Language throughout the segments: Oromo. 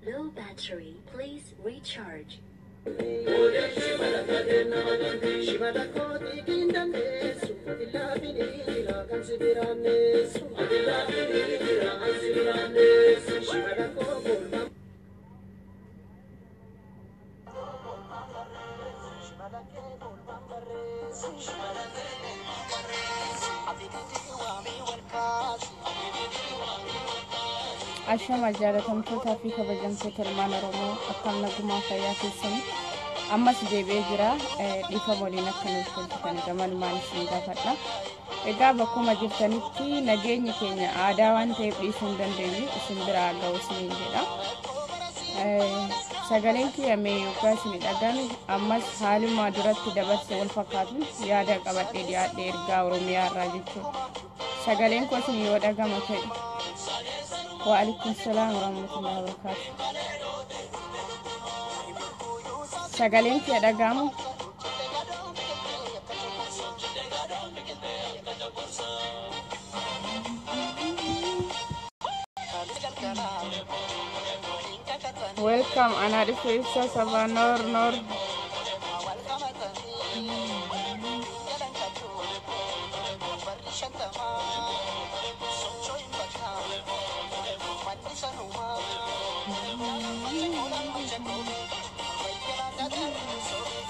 Low battery, please recharge. Ashama jaalatamtootaa fi kabajamtoota ilmaan Oromoo, akkam nagumaa fayyaa keessanii? Ammas deebi'ee jira. Dhiifa waliin akka nuuf tolchitan gamanumaan isin gaafadha. Egaa bakkuma jirtanitti nageenyi keenya aadaa waan ta'eef dhiisuu hin dandeenyu, isin biraa ga'u isiniin jedha. Sagaleen kiyya mee yookaan isin dhagame? Ammas haaluma duratti dabarse wal fakkaatuun yaada qabadhee dhiyaadhe, ergaa Oromiyaa irraa jechuudha. Sagaleen koo isin yoo dhagama ta'e. Wa'alaikum salaam warahmatullahi wabarakatuh. Sagaleen kiyya dhaga'amu? Welcome, anaa dhufu ibsa sabaa noor noor.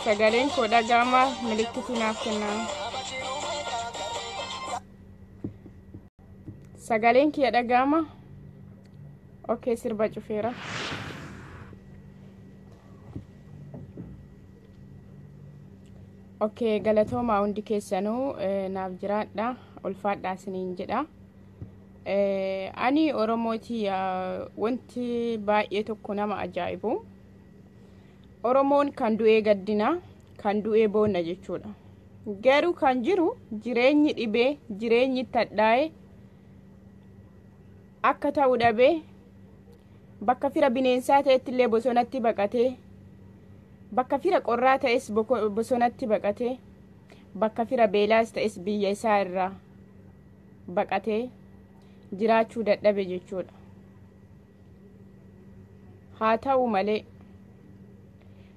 Sagaleen koo dhaga'ama? Milikitii naaf kennaa. Sagaleen kiyya dhaga'ama? Okay, sirba cufeera. Okay, galatoomaa hundi keessanuu, naaf jiraadha, ulfaadhaa isiniin jedha. Ani Oromooti. Wanti baay'ee tokko nama ajaa'ibu, Oromoon kan du'ee gaddina, kan du'ee boonna jechuudha. Garuu kan jiru jireenyi dhibee, jireenyi tadhaa'e akka ta'u dhabee, bakka fira bineensaa ta'etti illee bosonatti baqatee, bakka fira qorraa ta'es bosonatti baqatee, bakka fira beelaas ta'es biyya isaa irraa baqatee jiraachuu dadhabe jechuudha. Haa ta'u malee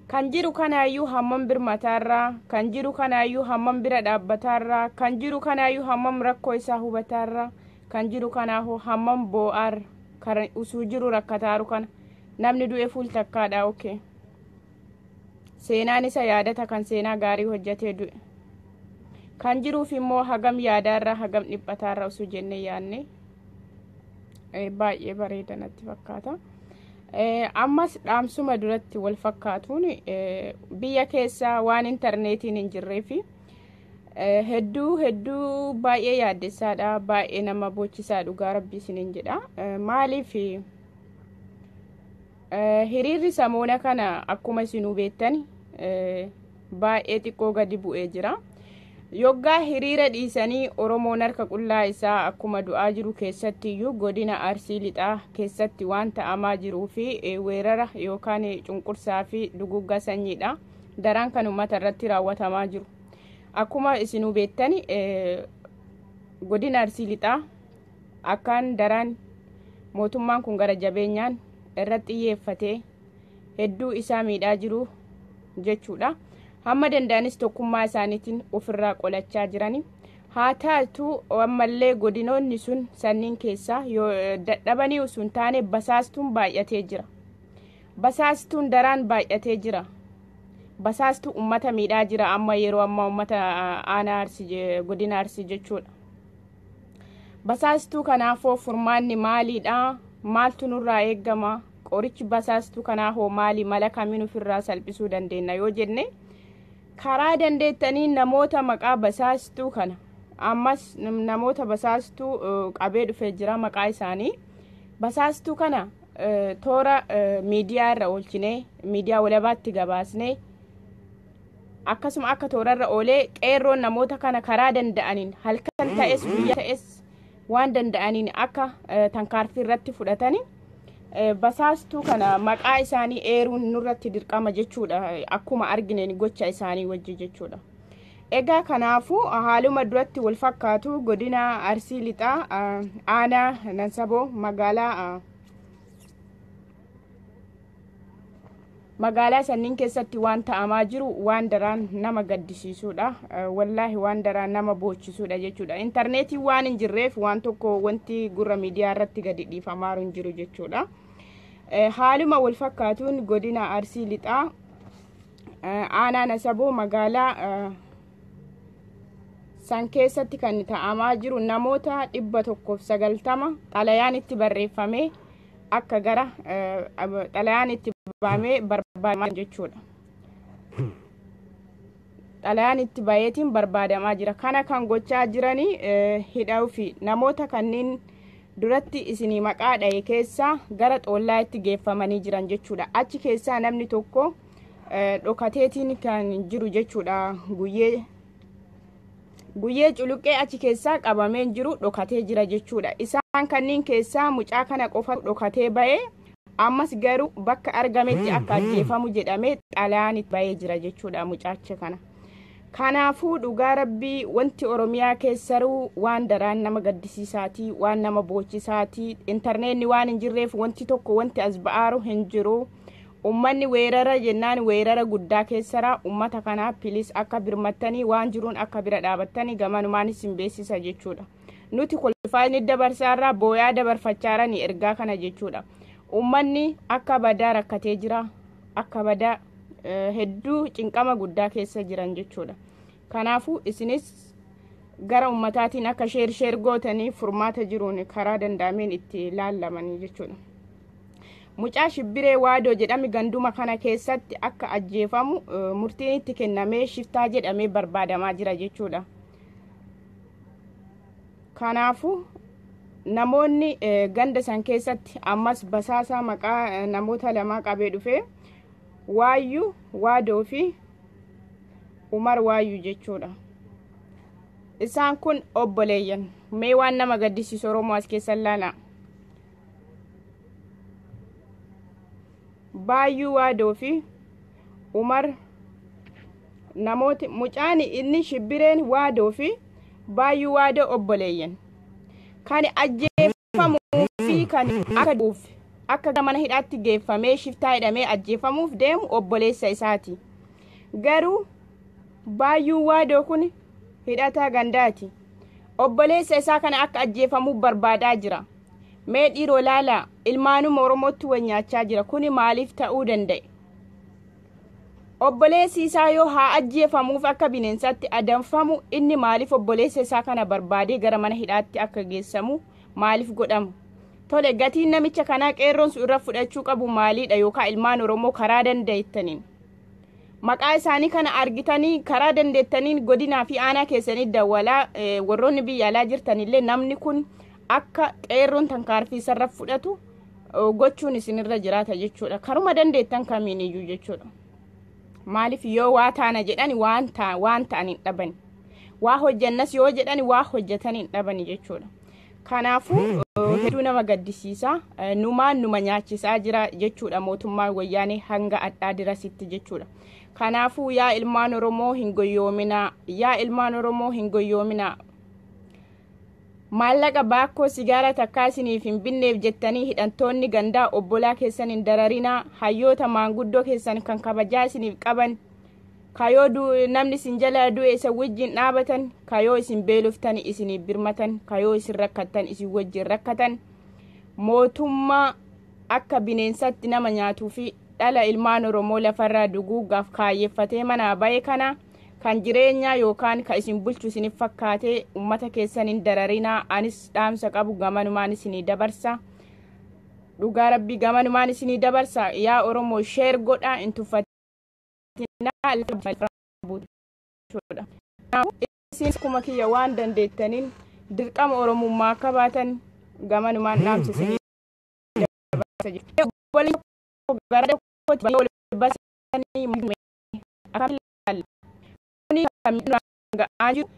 kan jiru kanaayyuu hammam birmataarraa, kan jiru kanaayyuu hammam bira dhaabbataarraa, kan jiru kanaayyuu hammam rakkoo isaa hubataarraa, kan jiru kanaafuu hammam boo'aarra, kan usuu jiru rakkataaru kana namni du'e fuul takkaadha. Okay. Seenaan isa yaadata kan seenaa gaarii hojjetee du'e. Kan jiruuf immoo hagam yaadaarra, hagam dhiphataarra osoo jennee yaadne baay'ee bareeda natti fakkaata. Ammas dhaamsuma duratti wal fakkaatuun, biyya keessa waan intarneetiin hin jirree fi hedduu hedduu baay'ee yaaddessaadha, baay'ee nama bochisaa, dhugaa rabbii isiniin jedha. Maaliif hiriirri samoona kana akkuma isinuu beektan baay'ee xiqqoo gadi bu'ee jira. Yoggaa hiriira dhiisanii Oromoon harka qullaa isaa akkuma du'aa jiru keessatti iyyuu godina Arsii Lixaa keessatti waan ta'amaa jiruu fi weerara yookaan cunqursaa fi dugugga sanyiidha. Daraan kan uummata irratti raawwatamaa jiru. Akkuma isinuu beektan Godina Arsii Lixaa akkaan daraan mootummaan kun gara jabeenyaan irratti xiyyeeffatee hedduu isaa miidhaa jiru jechuudha. Hamma danda'anis tokkummaa isaaniitiin ofirraa qolachaa jirani. Haa taatu ammallee godinoonni sun sanniin keessaa yoo dadhabanii osoo hin taane basaastuun baay'atee jira. Basaastuun daraan baay'atee jira. Basaastuu ummata miidhaa jira amma yeroo ammaa ummata aanaa Arsii, godina Arsii jechuudha. Basaastuu kanaafoo furmaanni maaliidha? Maaltu nurraa eegama? Qorichi basaastuu kanaa hoo maali? Mala kamiin ofirraa salphisuu dandeenya yoo jenne, karaa dandeettanii namoota maqaa basaastuu kana, ammas namoota basaastuu qabee dhufee jira, maqaa isaanii basaastuu kana toora miidiyaa irra oolchinee, miidiyaa walabaatti gabaasnee, akkasuma akka toorarra oolee qeerroon namoota kana karaa danda'aniin halkan ta'es guyyaa ta'es waan danda'aniin akka tankaarfii irratti fudhatanii basaastuu kana maqaa isaanii eeruun nurratti dirqama jechuudha, akkuma argineen gocha isaanii wajji jechuudha. Egaa kanaafuu haaluma duratti wal fakkaatu godina Arsii Lixaa, aanaa Nansaboo, magaalaa sanniin keessatti waan ta'amaa jiru waan daraan nama gaddisiisuudha. Wallaahi waan daraan nama boochisuudha jechuudha. Intarneetiin waan hin jirreef waan tokko wanti gurra miidiyaa irratti gadi dhiifamaa hin jiru jechuudha. Haaluma wal fakkaatuun godina Arsii Lixaa, aanaa Nasaboo, magaalaa san keessatti kan ta'amaa jiru namoota 190 xalayaan itti barreeffamee akka gara xalayaan itti baamee barbaadamaa jechuudha. Xalayaan itti bayeetiin barbaadamaa jira. Kana kan gochaa jiranii hidhuu fi namoota kanneen duratti isinii maqaa dha'e keessaa gara xoollaa itti geeffamanii jiran jechuudha. Achi keessaa namni tokko dhokateetiin kan jiru jechuudha. Guyyee Culuqqee achi keessaa qabamee jiru dhokatee jira jechuudha. Isaan kanneen keessaa mucaa kana qofa dhokatee ba'ee, ammas garuu bakka argametti akka ajjeefamu jedhamee xalayaan ba'ee jira jechuudha mucaacha kana. Kanaafuu dhugaa rabbii wanti Oromiyaa keessaruu waan daraan nama gaddisiisaatii, waan nama boochisaatii. Intarneetni waan hin jirreef wanti tokko wanti as ba'aaru hin jiru. Ummanni weerara jennaan weerara guddaa keessara. Ummata kanaa please akka birmattanii, waan jiruun akka bira dhaabattanii gamanumaan isin beeksisa jechuudha. Nuti kolfaa inni dabarsaarraa booyaa dabarfachaaranii ergaa kana jechuudha. Ummanni akka badaa rakkatee jira, akka badaa hedduu cinqama guddaa keessa jiran jechuudha. Kanaafuu isinis gara ummataatiin akka share share gootanii furmaata jiruun karaa danda'ameen itti laallamanii jechuudha. Mucaa Shibbiree Waadoo jedhame ganduma kana keessatti akka ajjeefamu murtiin itti kennamee shiftaa jedhamee barbaadamaa jira jechuudha. Kanaafuu namoonni ganda san keessatti ammas basaasaa maqaa namoota lamaa qabee dhufe, Waayyuu Waadoo fi Umar Waayyuu jechuudha. Isaan kun obboleeyyan. Mee waan nama gaddisiisu Oromoo as keessa ilaalaa. Baayyuu Waadoo fi Umar, namooti mucaan inni Shibbireen Waadoo fi Baayyuu Waadoo obboleeyyan. Kan ajjeefamuu fi kan akka du'uuf akka mana hidhaatti geeffamee shiftaa hidhamee ajjeefamuuf deemu obboleessa isaati. Garuu Baayyuu Waadoo kun hidhataa gandaati. Obboleessa isaa kana akka ajjeefamuuf barbaadaa jira. Mee dhiiroo laalaa, ilmaanuma Oromootti wal nyaachaa jira. Kuni maaliif ta'uu danda'e? Obboleessi isaa yoo haa ajjeefamuuf akka bineensaatti adamfamu, inni maaliif obboleessa isaa kana barbaadee gara mana hidhaatti akka geessamu maaliif godhama? Tole, gatiin namicha kanaa qeerroon sun irra fudhachuu qabu maaliidha? Yookaan ilmaan Oromoo karaa dandeettaniin maqaa isaanii kana argitanii karaa dandeettaniin godinaa fi aanaa keessanii dawwalaa, warroonni biyya alaa jirtanillee namni kun akka qeerroon tankaarfii isarra fudhatu gochuun isinirra jiraata jechuudha. Karuma dandeettan kamiin iyyuu jechuudha. Maaliif yoo waa taana jedhani waan ta'an hin dhabani. Waa hojjannas yoo jedhani waa hojjetan hin dhabani jechuudha. Kanaafuu hedduu nama gaddisiisa. Numaan numa nyaachisaa jira jechuudha mootummaan wayyaanee hanga adhaa dirasitti jechuudha. Kanaafuu yaa ilmaan Oromoo hin goyyoominaa. Yaa ilmaan Oromoo hin goyyoominaa. Maallaqa baakkoo sigaaraa takkaa isiniif hin binneef jettanii hidhantoonni gandaa obbolaa keessan hin dararinaa. Hayyoota maanguddoo keessan kan kabajaa isiniif qaban, kayoo namni isin jala du'e isa wajjin dhaabatan, kayoo isin beeloftan isiniif birmatan, kayoo isin rakkattan isin wajjin rakkatan, mootummaa akka bineensatti nama nyaatuu fi dhala ilmaan Oromoo lafarraa duguuggaaf kaayeffatee manaa bahe kana kan jireenyaa yookaan ka isin bulchu isiniif fakkaatee ummata keessan hin dararinaa. Anis dhaamsa qabu gamanumaan isinii dabarsa. Dhugaa Rabbii gamanumaan isinii dabarsa. Yaa Oromoo, share godhaa, hin tuffatinaa. Isin akkuma kiyya waan dandeettaniin dirqama Oromummaa akka baatan gamanumaan dhaamsa isinii dabarsa jechuudha. Gara tokkotti basanii akkam ilaalla? Kuni kan ga'aa jiru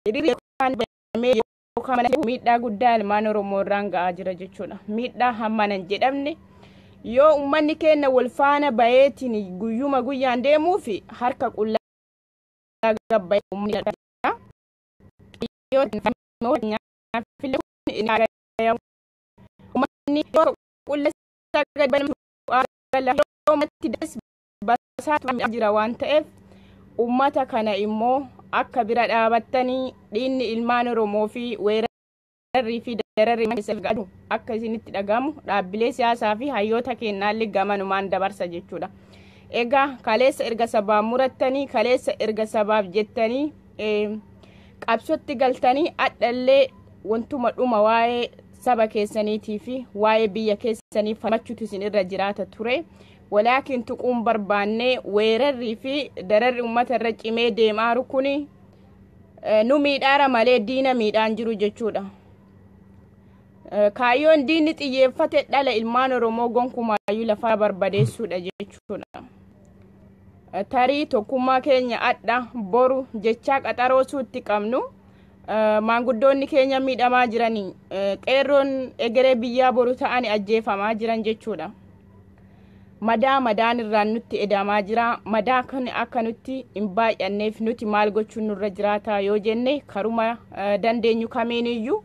hiriirri yookaan banamee yookaan mana miidhaa guddaa ilmaan Oromoo irraan ga'aa jira jechuudha. Miidhaa hammana hin jedhamne yoo uummanni keenya wal faana baheetiin guyyuma guyyaan deemuu fi harka qullaa gabbayee uummanni yoo uummanni yoo qullaa gad banamu basaatu jira waan ta'eef, ummata kana immoo akka bira dhaabattanii dhiinni ilmaan Oromoo fi weerarrii fi dararri keessa akka isinitti dhagahamu dhaabbilee siyaasaa fi hayyoota kennaallee gamanumaan dabarsa jechuudha. Egaa kaleessa erga sabaaf murattanii, kaleessa erga sabaaf jettanii qabsootti galtanii, adhallee wantuma dhuma waa'ee saba keessaniitii fi waa'ee biyya keessanii falmachuutu isin irra jiraata ture. Walaakin tuquun barbaannee weerarrii fi dararri uummata irra cimee deemaaru kuni nu miidhaara malee diina miidhaan jiru jechuudha. Kaayyoon diinni xiyyeeffate dhala ilmaan Oromoo gonkumaayyuu lafaa barbadeessuudha jechuudha. Tarii tokkummaa keenya adha boru jechaa qaxaroo suutti qabnu, maanguddoonni keenya miidhamaa jiranii, qeerroon egeree biyyaa boru ta'an ajjeefamaa jiran jechuudha. Madaa madaan irraan nutti edamaa jira. Madaa kan akka nutti hin baay'anneef nuti maal gochuun nurra jiraata yoo jenne, karuma dandeenyu kamiiniyyuu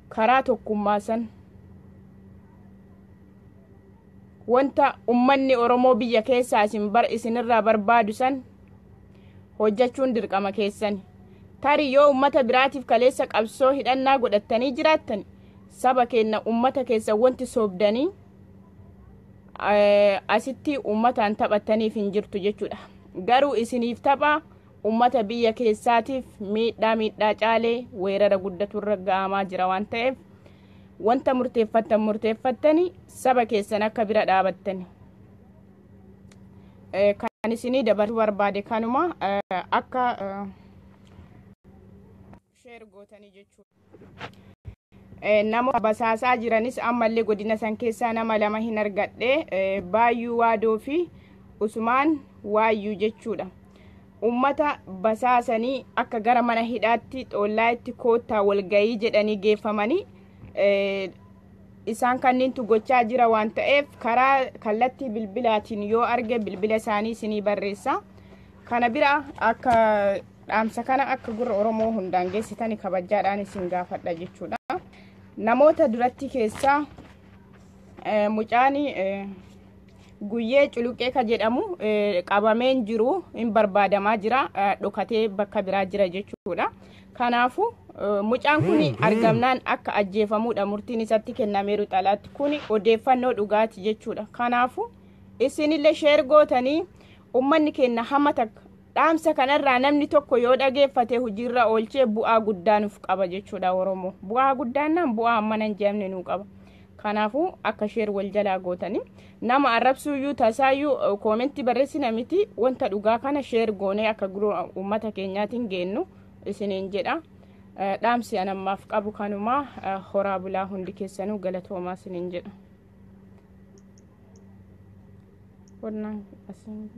karaa tokkummaa san wanta ummanni Oromoo biyya keessaa isin bar isinirraa barbaadu san hojjechuun dirqama keessani. Tarii yoo ummata biraatiif kaleessa qabsoo hidhannaa godhattanii jiraattan, saba keenya ummata keessa wanti soobdanii asitti ummataan taphattaniif hin jirtu jechuudha. Garuu isiniif tapha ummata biyya keessaatiif miidhaa miidhaa caalee weerara guddaturra ga'amaa jira waan ta'eef, wanta murteeffattan murteeffattani saba keessan akka bira dhaabattani. Kan isinii dabarsuu barbaade kanuma, akka share gootanii jechuudha. Namoota basaasaa jiranis ammallee godina san keessaa nama lama hin argadhe, Baayyuu Waadoo fi Usmaan Waayyuu jechuudha. Ummata basaasanii akka gara mana hidhaatti xoollaa'itti koottaa walgayii jedhanii geeffamanii isaan kanniintu gochaa jira waan ta'eef, karaa kallattii bilbilaatiin yoo arge bilbila isaanii isinii barreessa. Kana bira akka dhaamsa kana akka gurra Oromoo hundaan geessitanii kabajaadhaan isin gaafadha jechuudha. Namoota duratti keessaa mucaan Guyyee Culuqee ka jedhamu qabameen jiru hin barbaadamaa jira, dhokatee bakka biraa jira jechuudha. Kanaafu mucaan kun argamnaan akka ajjeefamuudha murtiin isatti kennameeru xalaatti, kun odeeffannoo dhugaati jechuudha. Kanaafu isinillee share gootanii ummanni keenya hamma takka dhaamsa kanarraa namni tokko yoo dhageeffate hojiirra oolchee bu'aa guddaa nuuf qaba jechuudha Oromoo. Bu'aa guddaan naan bu'aa hammana hin jedhamne nuu qaba. Kanaafuu akka share wal jalaa gootanii, nama arrabsuuyyuu tasaayyuu comment barreessina miti, wanta dhugaa kana share goonee akka gurra uummata keenyaatiin geennu isiniin jedha. Dhaamsi anammaaf qabu kanumaa. Horaa bulaa, hundi keessanuu galatoomaa isiniin jedha. Wannaan asiin.